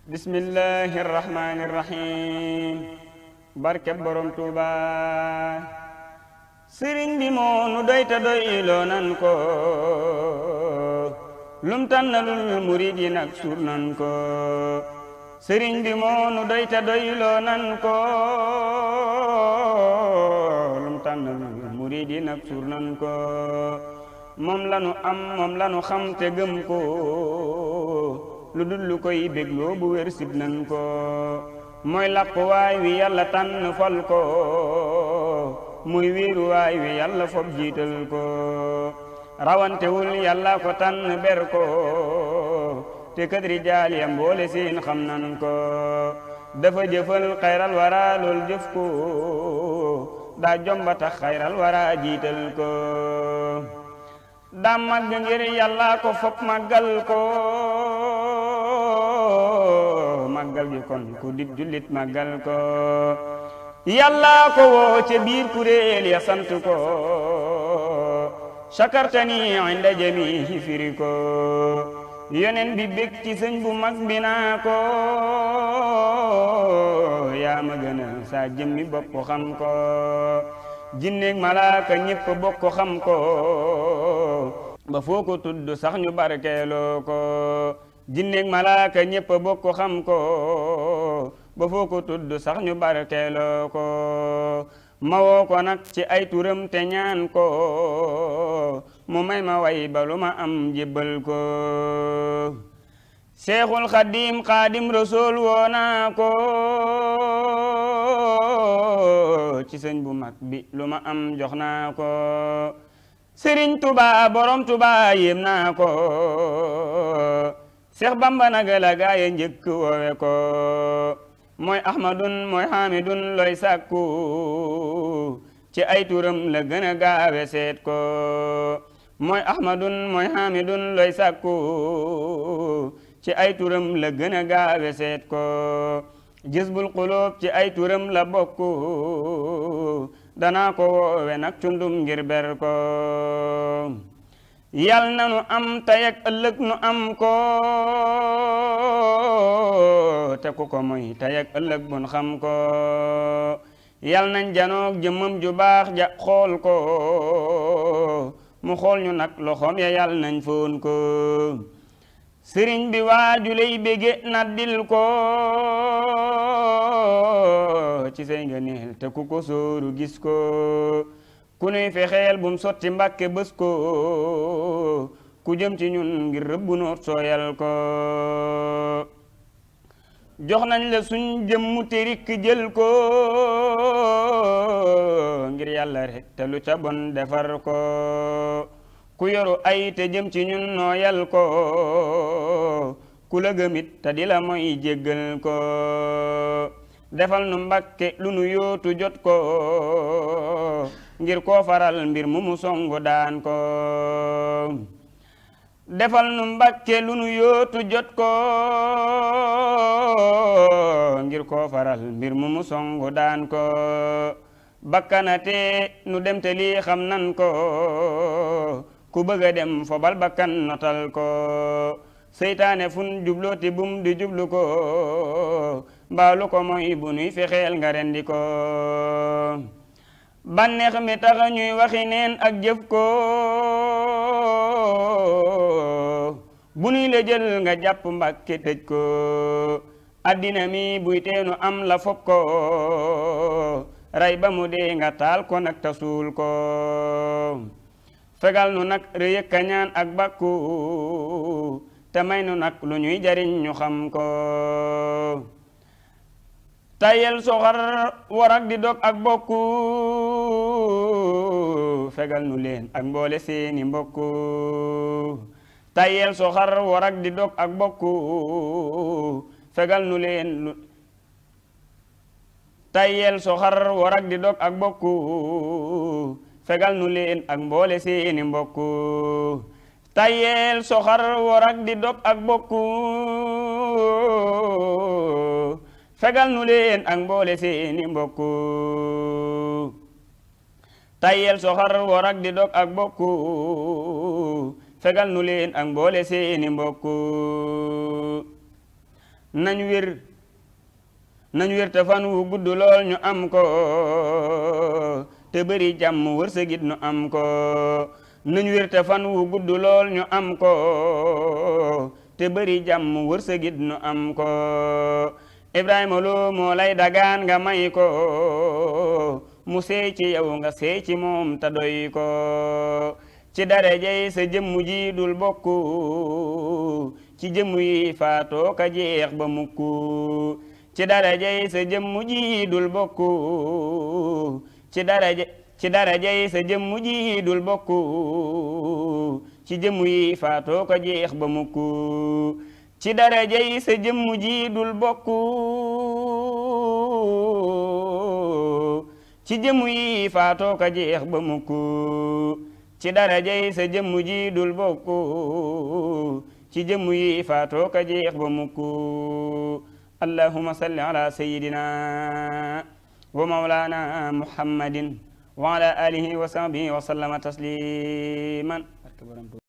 bismillahi rahmani rahim barke borom Tuuba sëriñ bi moo nu doy ta doyloo nan ko lum tànnalul murid yi nag suur nan ko sëriñ bi moo nu doy ta doyloo nan ko lum tànnalul murid yi nag suur nan ko moom lanu am moom lanu xam te gëm ko lu dul lu koy bégloo bu wér sib nan ko mooy làquwaay wi yàlla tànn fal ko muy wéeruwaay wi yàlla fob jiital ko rawantewul yàlla ko tànn ber ko te kat rijaal ya mboole seen xam nan ko dafa jëfal xayral wara lool jëf ko daa jomba tax xayral wara jiital ko daa màgg ngir yàlla ko fob màggal ko màggal gi kon ku dit jullit màggal ko yàlla ko woo ca biir kuréel ya sant ko shakartani inda jamihi firi ko yonen bi bég ci sëñ bu mag bi naa ko yaa ma gënal saa jëmmi bopp xam ko jinneeg malaaka ñépp bokk xam ko ba foo ko tudd sax ñu barkeeloo ko jinneeg malaaka ñépp bokk xam ko ba foo ko tudd sax ñu barkeeloo ko ma woo ko nag ci ay turam te ñaan ko mu may ma way ba lu ma am jébbal ko seexul xadim xaadim rasool woo naa ko ci sëñ bu mag bi lu ma am jox naa ko sëriñ tuba borom tuba yéem naa ko seex bamba nag la gaaya njëkk woowe ko mooy ahmadun mooy hamidun looy sàkku ci ay turam la gën a gaawe seet ko mooy ahmadun mooy hamidun looy sàkku ci ay turam la gën a gaawe seet ko jësbul xulóob ci ay turam la bokku danaa ko woowe nag cundum ngir ber ko yal na nu am tey ak ëllëg nu am ko te ku ko moy tey ak ëllëg bun xam ko yal nañ janoog jëmmam ju baax ja xool ko mu xool ñu nag loxoom ya yal nañ foon ko sëriñ bi waaju lay bége naddil ko ci say ngëneel te ku ko sóoru gis ko ku nuy fexeel bum sotti mbàkke bés ko ku jëm ci ñun ngir rëbbu noot sooyal ko jox nañ la suñ jëmmu terik jël ko ngir yàlla rek te lu ca bon defar ko ku yoru ay te jëm ci ñun nooyal ko ku la gëmit te di la mooy jéggal ko defal nu mbàkke lu nu yootu jot ko ngir koo faral mbir mu mu songu daan ko defal nu mbàkke lu nu yootu jot ko ngir koo faral mbir mu mu songu daan ko bakkanate nu dem te lii xam nan ko ku bëgg a dem fobal bakkan notal ko seytaane fun jublooti bum di jublu ko mbaalu ko mooy bu nuy fexeel nga rendi ko banneex mi tax ñuy waxi neen ak jëf ko bu nuy la jël nga jàpp mbàkke tëj ko addina mi buy teenu am la fob ko ray ba mu dee nga taal ko nag ta suul ko fegal nu nag rëy kañaan ak bakku te may nu nag lu ñuy jariñ ñu xam ko tayel soxar warak di dog ak bokku fegal nu leen ak mboole seeni mbokku tayel soxar warak di dog ak bokku fegal nu leen tayel soxar warak di dog ak bokku fegal nu leen ak mboole seeni mbokku tayel soxar warak di dog ak bokku fegal nu leen ak mboole seeni mbokku tayel soxar warak di dog ak bokku fegal nu leen ak mboole seeni mbokku nañ wér te fan wu gudd lool ñu am ko te bëri jàmm wërsëgit ñu am ko nañ wér te fan wu gudd lool ñu am ko te bëri jàmm wërsëgit ñu am ko Ibrahima Lo moo lay dagaan nga may ko mu seey ci yow nga seey ci moom ta doy ko ci darajey sa jëmm ji dul bokku ci jëmm yi faatoo ka jeex ba mukku ci darajey sa jëmm ji dul bokku ci darajey sa jëmm ji dul bokku ci jëmm yi faatoo ka jeex ba mukku ci darajey sa jëmm ji dul bokku ci jëmm yi faatoo ka jeex ba mukku ci darajey sa jëmm ji dul bokku ci jëmm yi faatoo ka jeex ba mukku allahumma salli ala sayyidina wa mawlana muhammadin wa ala alihi wa sahbihi wa sallama tasliman